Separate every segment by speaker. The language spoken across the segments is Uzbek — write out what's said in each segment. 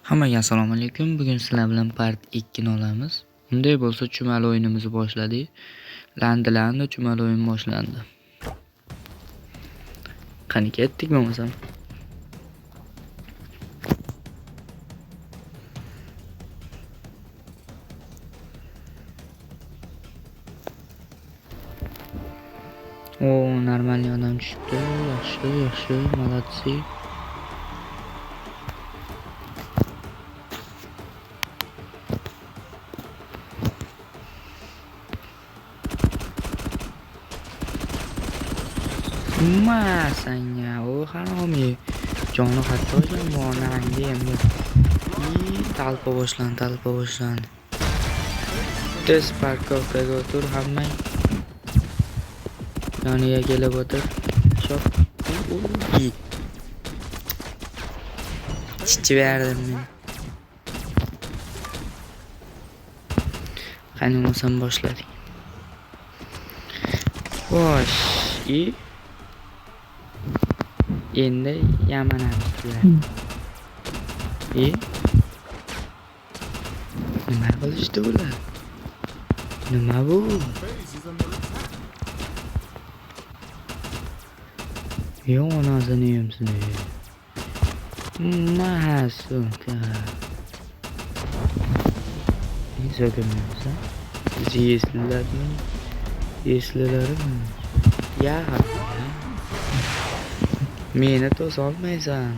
Speaker 1: Hammaga assalomu alaykum. Bugun sizlar bilan part 2 ni olamiz. Unday bo'lsa, chumali o'yinimizni boshladik. Landi chumali o'yin boshlandi. Qani ketdik bo'lmasam. O, normalniy odam tushibdi. Yaxshi, yaxshi, молодцы. Ma sanga, o haromi. Joni hatto onangga ham yo'q. Talpa boshlandi, talpa boshlandi. Tez parkovkaga o'tir hammang. Yoniga kelib o'tir. Shop. Chichib berdim men. Qani bo'lsam boshladik. Xo'sh, endi yamanamiz bular. Nima qilishdi bular? Nima bu? Yo'q, onasini yemsin. Ma сука. So'kinmaymiz, a? Biz eslilarmi? Eslilarimi? Ya, meni to'solmaysan.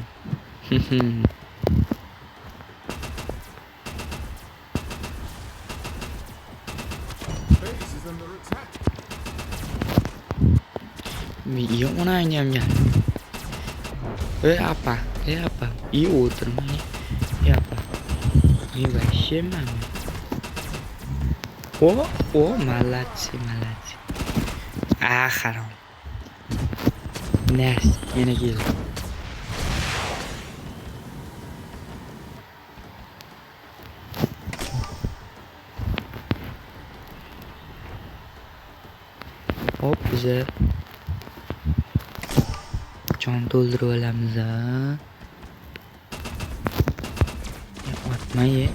Speaker 2: Base is under attack.
Speaker 1: Yo onang ham gal. Ey apa, ey apa. I o'tirma. Ey apa. Men вообще man. O, o, молодцы, молодцы. А, harom. Nas, yana keldi. Hop, biza jon to'ldirib olamiz a. Otma ye.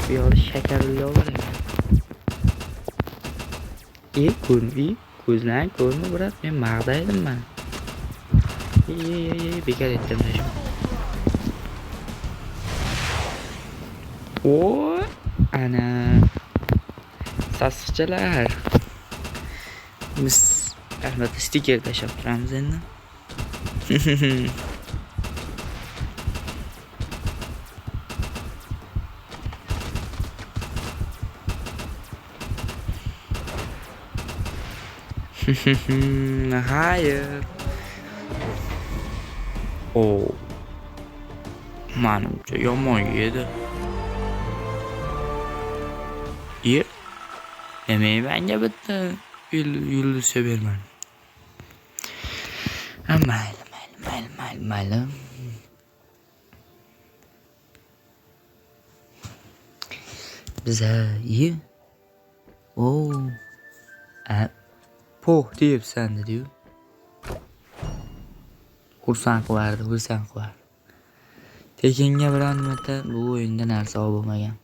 Speaker 1: Bu yoqda shakarli bor ekan. Ko'rmi, ko'zlaring ko'rmi, brat, men mag'daydim man. Bekor etdim shu. O, ana. Sassiqchalar. Biz albatta stiker tashlab turamiz endi. Hayır. O. Manimcha yomon yedi. Ye. Demak, menga bitta yulduzcha bermadi. Ha, mayli, mayli, mayli, mayli, mayli. Biza ye. O. A, poh deyapsan dedi-yu. Xursand qilardi, xursand qilardi. Tekinga biron marta bu o'yinda narsa olib bo'lmagan.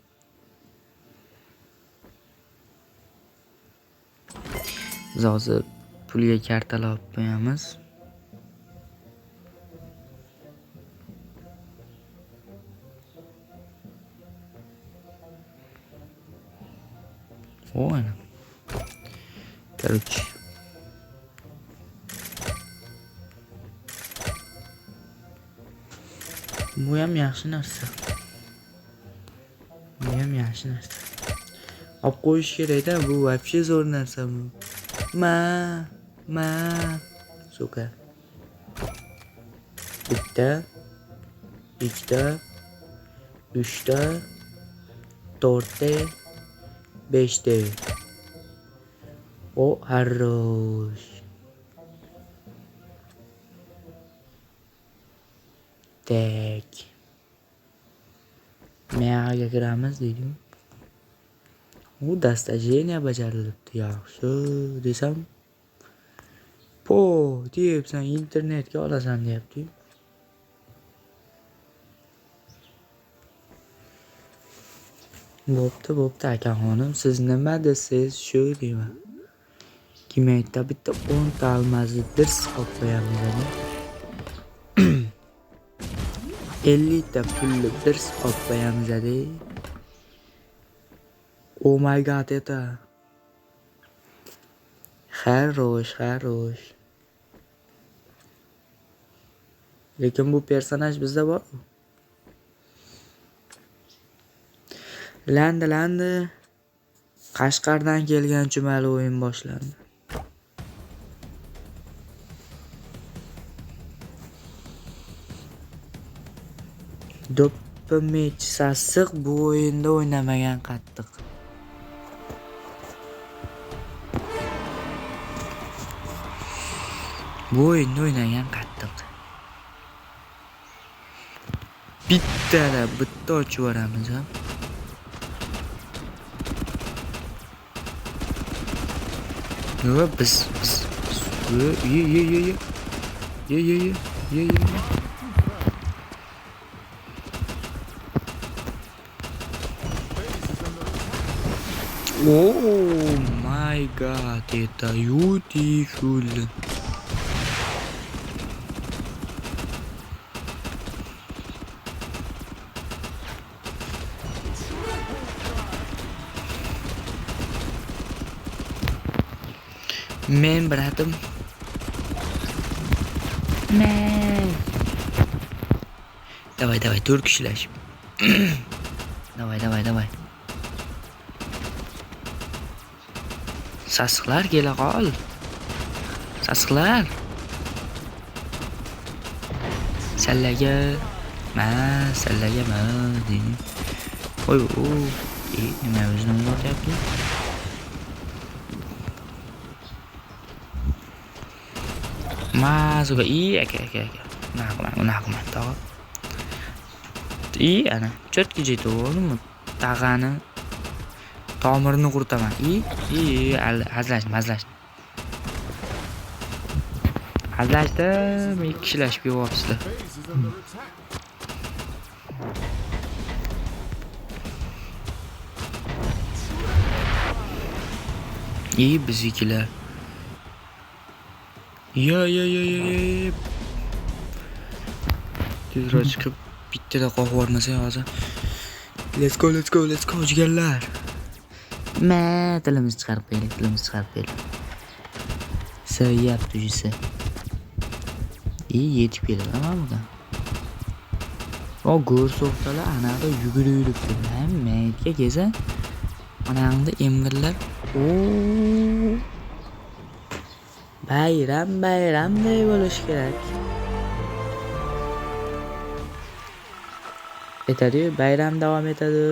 Speaker 1: Biz hozir pulga kartalar olib qo'yamiz. O, ana. Короче. Bu ham yaxshi narsa. Bu ham yaxshi narsa. Olib qo'yish kerak-da, bu вообще zo'r narsa bu. Ma, ma, сука. Bitta, ikkita, uchta, to'rtta, beshta. O, хорош. Так. Meyga kiramiz deydi. U достижение bajarilibdi. Yaxshi desam, po deyapsan, internetga olasan deyapti. Bo'pti, bo'pti akaxonim, siz nima desangiz shu deyman. Kimayda bitta 10 ta almazni dirs olib qo'yamiz ana. 50 ta pulni dirs olib qo'yamiz adi. Oh my god, это хорош, хорош. Lekin bu personaj bizda bor. Landi, landi. Qashqardan kelgan chumali o'yin boshlandi. Do'ppi mech sassiq bu o'yinda o'ynamagan qattiq. Bu o'yinda o'ynagan qattiq. Bittada bitta ochib yuboramiz ha. Yo'q, biz ye ye ye ye ye ye ye ye ye.
Speaker 2: Base is under attack.
Speaker 1: Oh my god, это beautiful. Men братом. Men. Давай, давай, to'rt kishilashib. Давай, давай, давай. Sassiqlar kela qol. Sassiqlar. Sallaga ma, sallaga ma deydi. Voy, o, nima o'zini o'zi otyapti? Mazuga, i, aka, aka, aka. Unaqa qilma, unaqa qilma, tog'a. I, ana, cho'tki yetib tag'ani tomirini quritaman. I, i, hazillashdim, hazillashdim. Hazillashdim, ikki kishilashib kelyapsizlar.
Speaker 2: Base is under attack.
Speaker 1: I, biznikilar. Yo, yo, yo, yo, yo. Tezroq chiqib bittada qoqib yubormasak hozir. Let's go, let's go, let's go, jigarlar. Ma, tilimizni chiqarib qo'yaylik, tilimizni chiqarib qo'yaylik. So'yyapti ujisi. I, yetib keladi mana budan. O, go'r so'xtalar anada yugurib yuribdi. Hammaga kelsa, onangni emgirlar. O, bayram, bayramday bo'lish kerak. Etadi-yu, bayram davom etadi.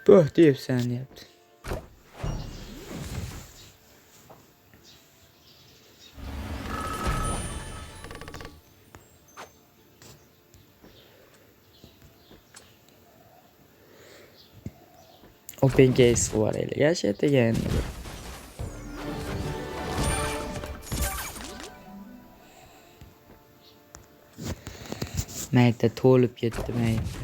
Speaker 1: Poh deyapsan deyapti. Open case qilib yuboraylik, a shu yerga endi bir. Mayda to'lib ketdi, mayda.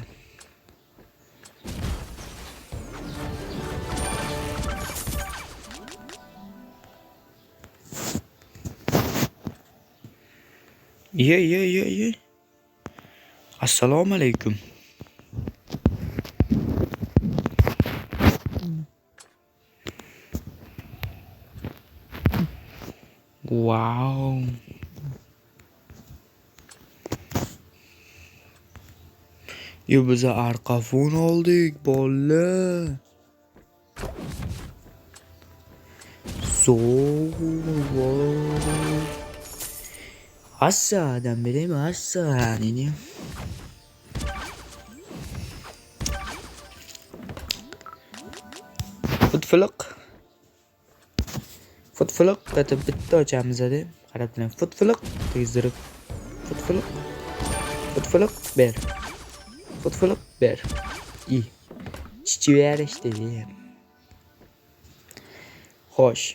Speaker 1: Ye, ye, ye, ye. Assalomu alaykum. Wow. Yo, biza arqa fon oldik, bola. Zo'r, voy. Assadan beraymi, assa, neni? Futfiliq. Futfiliq deb bitta ochamiz deb qarab turing. Futfiliq tegizdirib. Futfiliq. Futfiliq ber. Futfiliq ber. I. Chichiverish dedi. Xo'sh,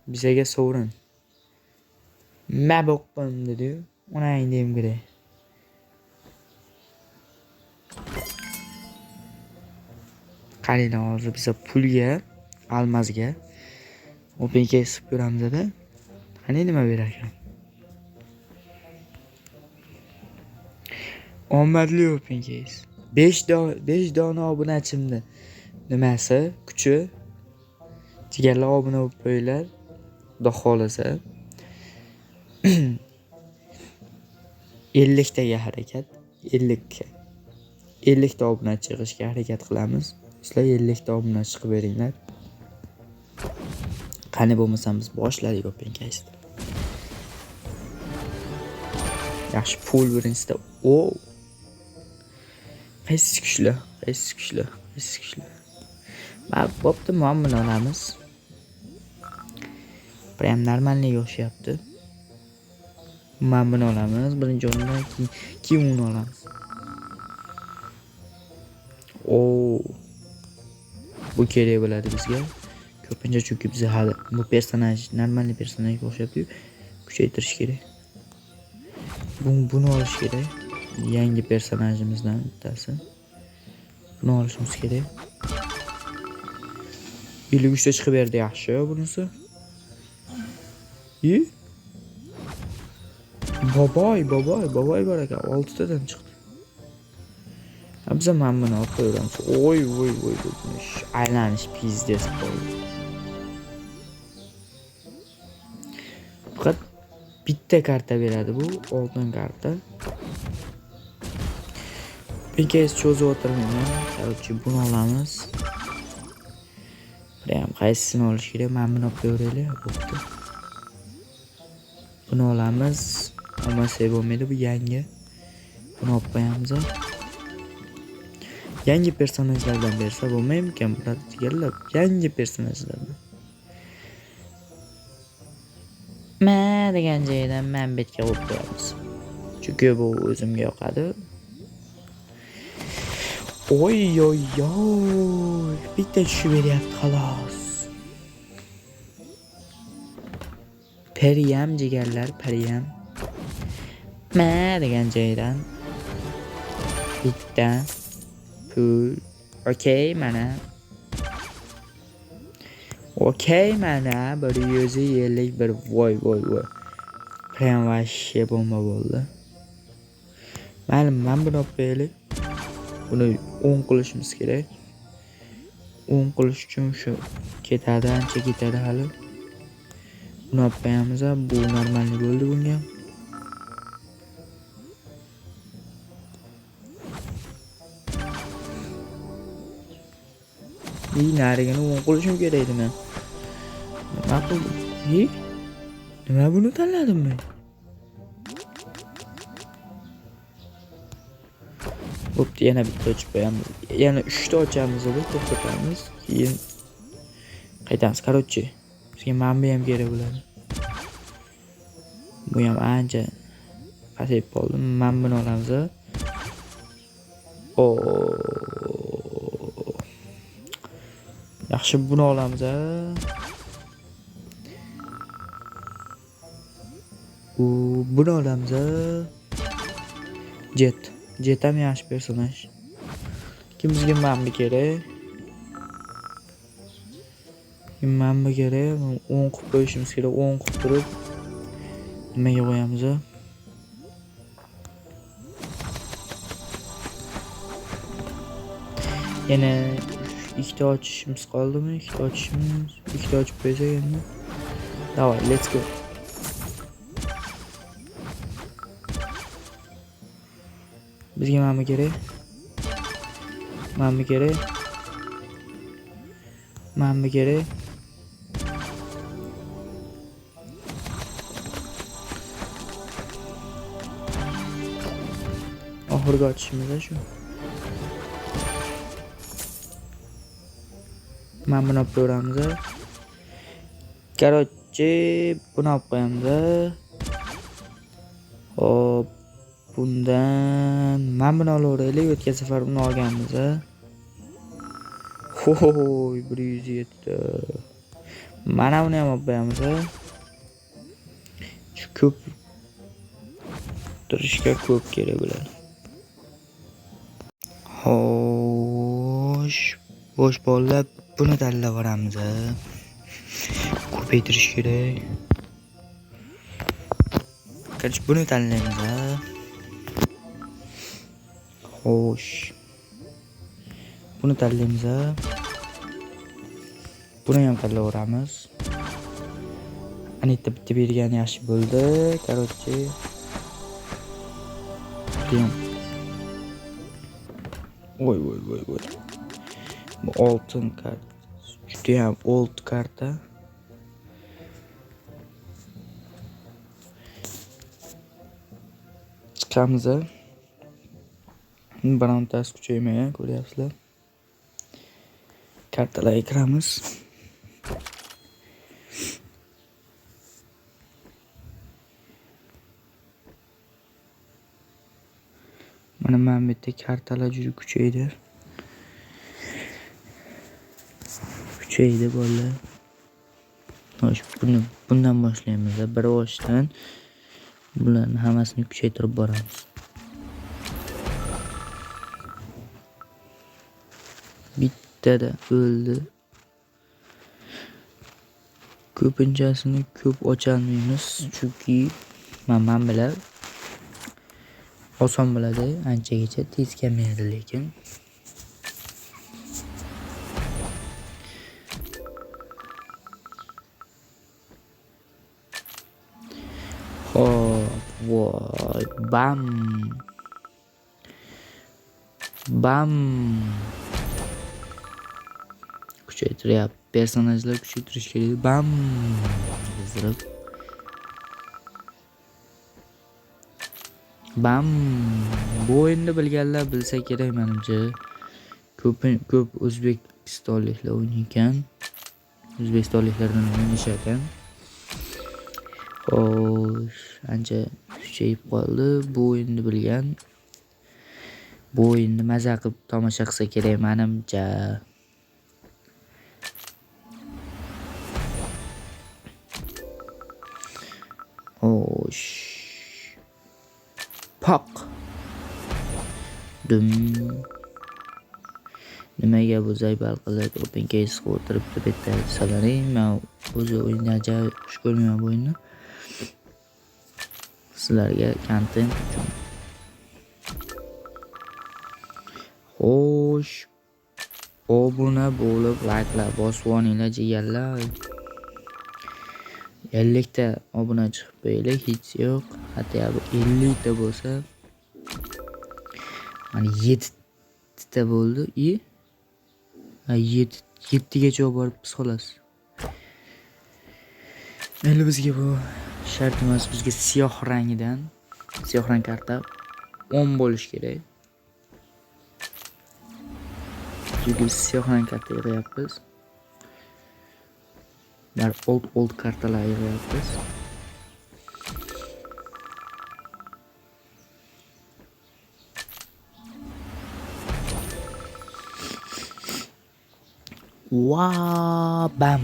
Speaker 1: bizaga sovrin. Ma boqqim dedi-yu. Onang deyim kerak. Qaranglar, hozir biza pulga, almazga open case qilib ko'ramizda. Qani nima berar ekan? Omadli open case. 5 dona obunachimni nimasi, kuchi. Jigarlar obuna bo'lib qo'yinglar. Xudo xolasa. 50 taga harakat, 50 50 ta obunachi yig'ishga harakat qilamiz. Sizlar 50 ta obunachi chiqib beringlar. Qani bo'lmasam biz boshladik open case'ni. Yaxshi, pul birinchisida. O. Qaysi kuchli? Qaysi kuchli? Qaysi kuchli? Ma, bo'pti, muammoni olamiz. Prям normalniga o'xshayapti. Mana buni olamiz, birinchi o'rinda, keyin uni olamiz. O. Bu kerak bo'ladi bizga. Ko'pincha chunki biz hali bu personaj normalniy personajga o'xshayapti-yu, kuchaytirish kerak. Buni olish kerak. Yangi personajimizdan bittasi. Buni olishimiz kerak. 53 ta chiqib berdi, yaxshi bunisi. I? Boboy, boboy, boboy bor ekan, 6 tadan chiqdi. Ha, biz ham mana buni olib qo'yamiz. Oy, voy, voy, voy, aylanish pizdes bo'ldi. Faqat bitta karta beradi bu, oltin karta. Case cho'zib o'tirmayman. Короче, buni olamiz. Prям qaysisini olish kerak? Mana buni olib qo'yaylik, bo'pti. Buni olamiz. Olmasak bo'lmaydi, bu yangi. Buni olib qo'yamiz. Yangi personajlardan bersa bo'lmaymkan, bular jigarlar, yangi personajlardan. Ma degan joydan men betga qo'yib qo'yamiz. Chunki bu o'zimga yoqadi. Oy oy oy, bitta tushib beryapti xolos. Periyam jigarlar, periyam. Ma degan joydan bitta pul. Okey, mana. Okey, mana 151. Voy voy voy. Prям вообще bomba bo'ldi. Mayli, mana buni olib qo'yaylik. Buni 10 qilishimiz kerak. 10 qilish uchun shu ketadi, ancha ketadi hali. Buni olib qo'yamiz, bu normalniy bo'ldi bunga. I narigini 10 qilishim kerak edi men. Nima qildim? I? Nima buni tanladim men? Bo'pti, yana bitta ochib qo'yamiz. Yana 3 ta ochamiz deb to'xtatamiz. Keyin qaytamiz. Короче, bizga mana bu ham kerak bo'ladi. Bu ham ancha pasayib qoldi. Mana buni olamiz. O. Yaxshi, buni olamiz. U buni olamiz. Jet. Jet ham yaxshi personaj. Kim bizga mana bu kerak? Mana bu kerak. 10 qilib qo'yishimiz kerak. 10 qilib turib nimaga qo'yamiz? Yana ikkita ochishimiz qoldimi? Ikkita ochishimiz, ikkita ochib qo'ysak endi. Давай, let's go. Bizga mana bu kerak. Mana bu kerak. Mana bu kerak. Oxirgi ochishimiz shu. Mana buni olib ko'ramiz. Короче, buni olib qo'yamiz. Hop, bundan mana buni olaveraylik. O'tgan safar buni olganmiz. Ho'y, 107. Mana buni ham olib qo'yamiz. Shu ko'p turishga ko'p kerak bo'ladi. Xo'sh, bo'sh bolalar, buni tanlab yuboramiz. Ko'paytirish kerak. Короче, buni tanlaymiz. Xo'sh. Buni tanlaymiz. Buni ham tanlayveramiz. Anita bitta bergani yaxshi bo'ldi. Короче, judayam. Voy voy voy voy. Bu oltin karta. Judayam old karta. Chiqamiz. Birontasi kuchaymagan, ko'ryapsizlar. Kartalarga kiramiz. Mana bu yerda kartalar juda kuchaydi. Kuchaydi bolalar. Xo'sh, bundan boshlaymiz. Bir boshdan bularni hammasini kuchaytirib boramiz. Bittada o'ldi. Ko'pinchasini ko'p ocholmaymiz, chunki man bilan oson bo'ladi, anchagacha tez kelmaydi lekin. Xo'p, voy, bam. Bam. Kuchaytiryapti. Personajlar kuchaytirish kerak. Bam. Qizdirib. Bam. Bu o'yinni bilganlar bilsa kerak menimcha. Ko'p o'zbekistonliklar o'ynaykan. O'zbekistonliklardan o'ynashar ekan. Xo'sh, ancha kuchayib qoldi. Bu o'yinni bilgan bu o'yinni maza qilib tomosha qilsa kerak menimcha. Xo'sh. Poq. Dum. Nimaga bu zaybal qilib open case qilib o'tiribdi bu yerda desalaring, men o'zi o'yinni ajoyib xush ko'rmayman bu o'yinni. Sizlarga kontent uchun. Xo'sh, obuna bo'lib, likelar bosib olinglar jigarlar. 50 ta obuna chiqib qo'yaylik, hech yo'q. Hatto 50 ta bo'lsa, mana 7 ta bo'ldi. 7gacha olib boribmiz xolos. Endi bizga bu shart emas, bizga siyoh rangidan, siyoh rang karta 10 bo'lish kerak. Chunki biz siyoh rang karta yig'yapmiz. Ular old kartalar yig'yapmiz. Va bam.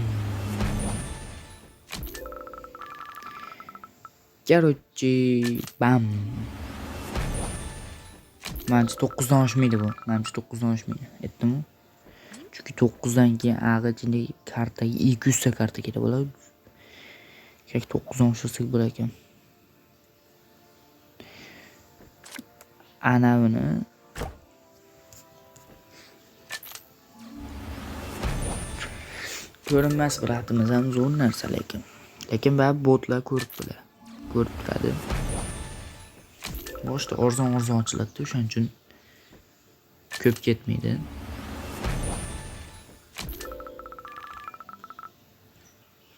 Speaker 1: Короче, bam. Manimcha 9 dan oshmaydi bu. Manimcha 9 dan oshmaydi. Aytdim-ku. Chunki 9 dan keyin ag'i ichindagi kartaga 200 ta karta kerak bo'ladi. Kerak 9 dan oshirsak bo'lar ekan. Ana buni ko'rinmas bratimiz ham zo'r narsa lekin. Lekin baribir botlar ko'rib biladi. Ko'rib turadi. Boshda arzon ochiladi, o'shaning uchun ko'p ketmaydi.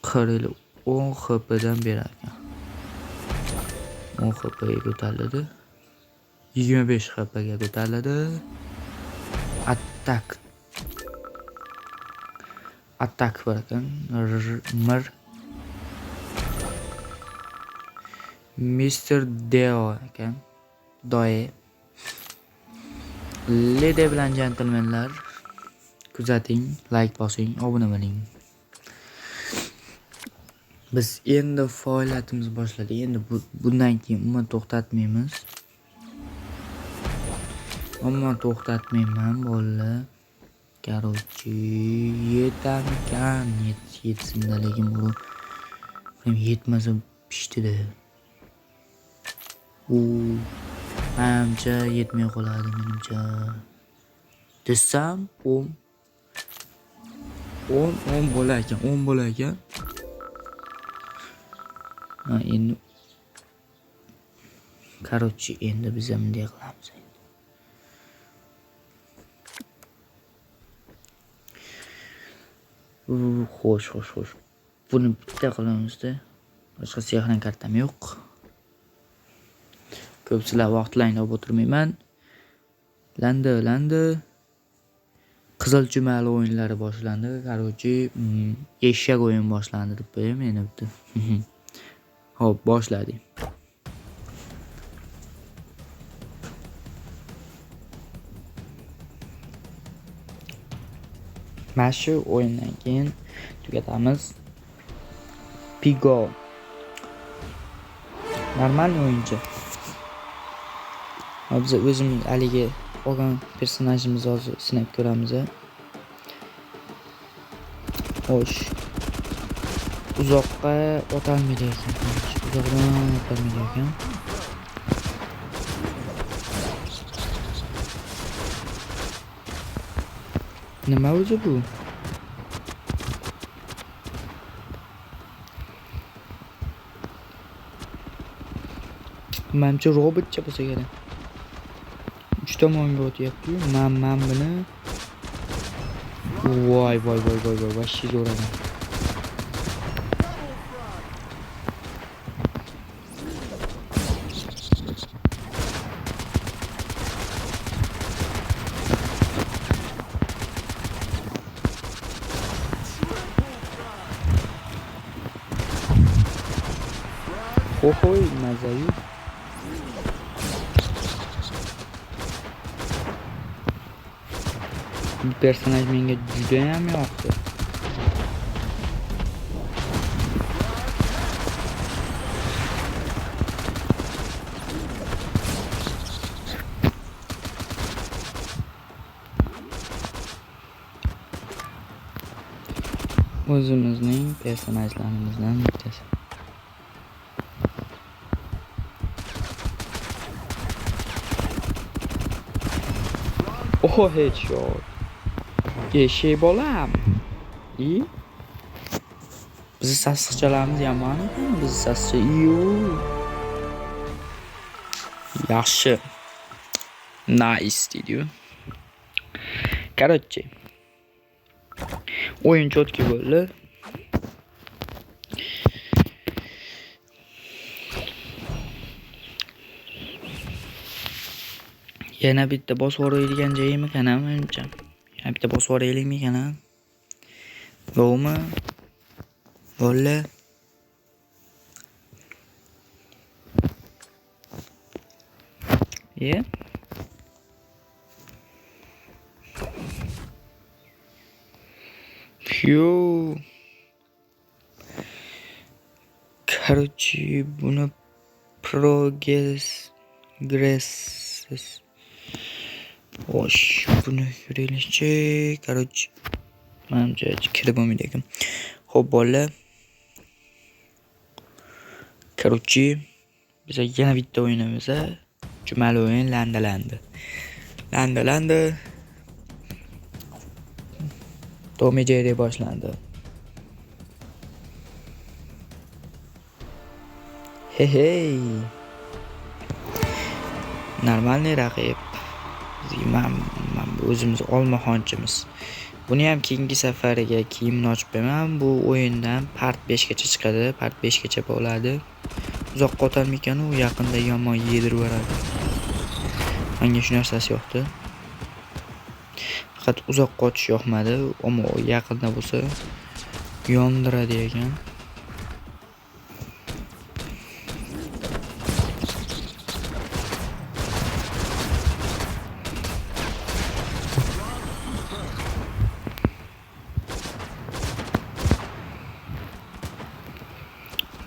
Speaker 1: Qaranglar, 10 HP dan berar ekan. 10 HP ga ko'tariladi. 25 HP ga ko'tariladi. Attack. Attack bor ekan. Mir Mr. Deo ekan. Doe. Lady bilan gentlemenlar, kuzating, like bosing, obuna bo'ling. Biz endi faoliyatimizni boshladik. Endi bundan keyin umuman to'xtatmaymiz. Umuman to'xtatmayman bolalar. Короче, yetarmikan? Yetsin-da, lekin bu yetmasa pishtida. U manimcha yetmay qoladi menimcha. Desam 10 10 bo'lar ekan, 10 bo'lar ekan. Ha, endi короче, endi biz ham bunday qilamiz. Xo'sh, xo'sh, xo'sh. Buni bitta qilamizda. Boshqa sehrin kartam yo'q. Ko'p sizlar vaqtlaringni olib o'tirmayman. Landi, landi. Qizil chumali o'yinlari boshlandi. Короче, eshak o'yin boshlandi deb qo'yaymi endi bitta. Xo'p, boshladik. Mana shu o'yindan keyin tugatamiz. Pigo. Normal o'yinchi. Biz o'zimiz haligi olgan personajimizni hozir sinab ko'ramiz. Xo'sh. Uzoqqa otolmaydi ekan. Uzoqdan otolmaydi ekan. Nima o'zi bu? Manimcha robotcha bo'lsa kerak. 3 tomonga o'tyapti-yu. Man buni. Voy voy voy voy voy, vashshi zo'r ekan. Ho'y, mazayu. Bu personaj menga juda ham yoqdi. O'zimizning personajlarimizdan bittasi. Oh, headshot. Eshak bolam. I bizni sassiqchalarimiz yomon ekan, bizni sassiqcha. Yo. Yaxshi. Nice deydi-yu. Короче. O'yin cho'tki bo'ldi. Yana bitta bosib yuboradigan joyimikan, menimcha. Yana bitta bosib yuboraylikmikan, a? Yo'qmi? Bo'ldi. Ye? Yo. Короче, buni progress gresses. Xo'sh, buni ko'raylikchi. Короче, manimcha kirib bo'lmaydi ekan. Xo'p, bolalar. Короче, biz yana bitta o'yinimiz. Jumali o'yin landalandi. Landalandi. Tom Jerry boshlandi. Hey hey. Normalniy raqib. Bizga man bu o'zimiz olmaxonchimiz. Buni ham keyingi safariga kiyimni ochib qo'yaman. Bu o'yindan part 5 gacha chiqadi. Part 5 gacha bo'ladi. Uzoqqa o'tarmikan u, yaqinda yomon yedirib yuboradi. Menga shu narsasi yoqdi. Faqat uzoqqa otish yoqmadi, ammo yaqinda bo'lsa yondiradi ekan.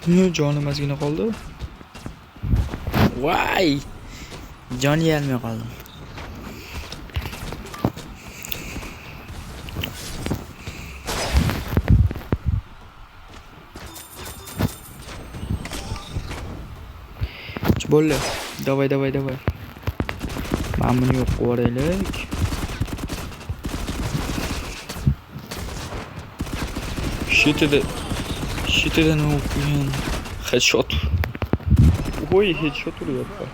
Speaker 1: Jonim ozgina qoldi. Voy! Jon yeyolmay qoldim. Bo'ldi. Давай, давай, давай. Mana buni yo'q qilib yuboraylik. Shitida nima bo'lib qo'ygan? Headshot. Voy, headshot uryapti.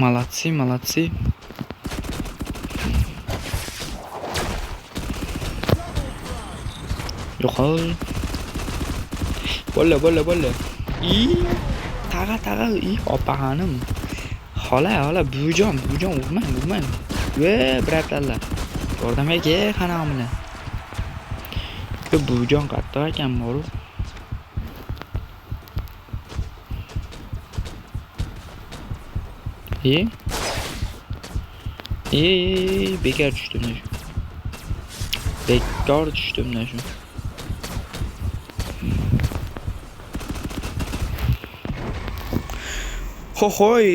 Speaker 1: Молодцы, молодцы. Yo'qol. Bo'ldi, bo'ldi, bo'ldi. I tag'a, tag'a, i opaxonim. Xola, xola, buvijon, buvijon, urmang, urmang. Ve, bratlar. Yordamga kel, qanog'imni. Buvijon qattiq ekan, boru. E? E, bekor tushdim shu. Bekor tushdim shu. Hohoy,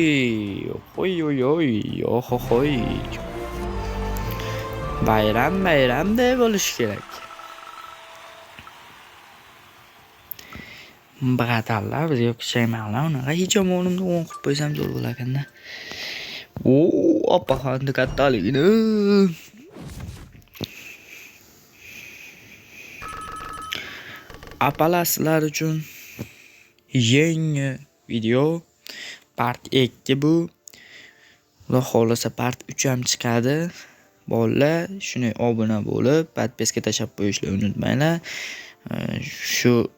Speaker 1: hoy oy oy, hohoy. Bayram bayramday bo'lishi kerak. Bratlar, bizga kuchaymanglar, unaqa hech ham o'rnimda o'ng qilib qo'ysam zo'r bo'larkan-da. O, opaxonni kattaligini. Apalar, sizlar uchun yangi video part 2 bu. Xudo xohlasa part 3 ham chiqadi. Bolalar, shuni obuna bo'lib, podpiska tashlab qo'yishni unutmanglar. Shu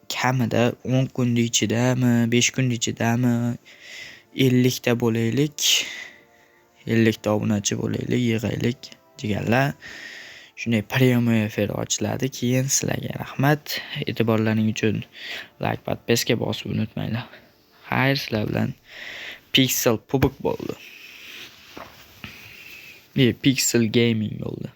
Speaker 1: kamida 10 kunning ichidami, 5 kunning ichidami 50 ta bo'laylik. 50 ta obunachi bo'laylik, yig'aylik jigarlar. Shunday prямой efir ochiladi. Keyin sizlarga rahmat. E'tiborlaring uchun like, podpiska bosib unutmanglar. Xayr, sizlar bilan Pixel PUBG bo'ldi. Pixel Gaming bo'ldi.